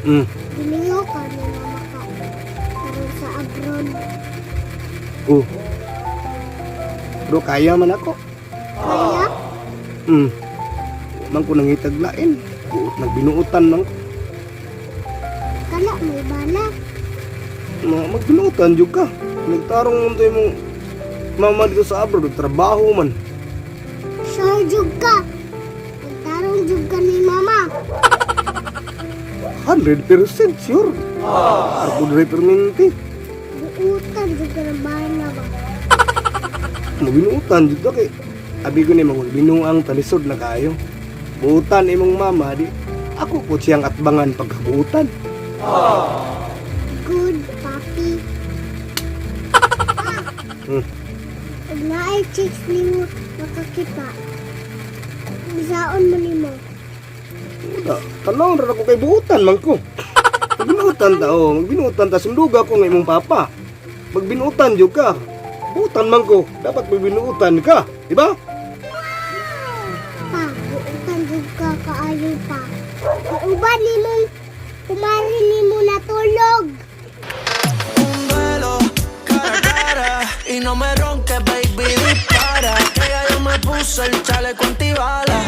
Gimingaw ka ni mama ka karon sa abroad. Oh. Pero kaya man ako. Kaya? Wa man ko nangitag lain. Buot nagbinuotan lang ko. Kala may bala. Ma magbinuotan jud ka. Nagtarong mo to imong mama dito sa abroad, trabaho man. Sure jud ka. Nagtarong jud ka ni mama. 100% sure. Arko diri perminti. Buutan jud ka ng bala ba? Magbinuotan jud ka kay abi ko ni magbinuang talisod na kayo. Buutan imong mama di ako po siyang atbangan pagkabuutan. Good, papi. Ug naay chicks nimo makakita, unsaon mo nimo? Wala, tanaw ra ko kay buutan man ko. Magbinuotan ta oh, magbinuotan ta, sunduga ko nga imong papa. Magbinuotan jud ka. Buutan man ko, dapat magbinuotan ka, di ba? Pa, buutan jud ka kaayo pa. Kauban nimong kumari nimo natulog. Un duelo cara a cara y no me ronques, baby, dispara. Que ya yo me puse el chaleco antibala.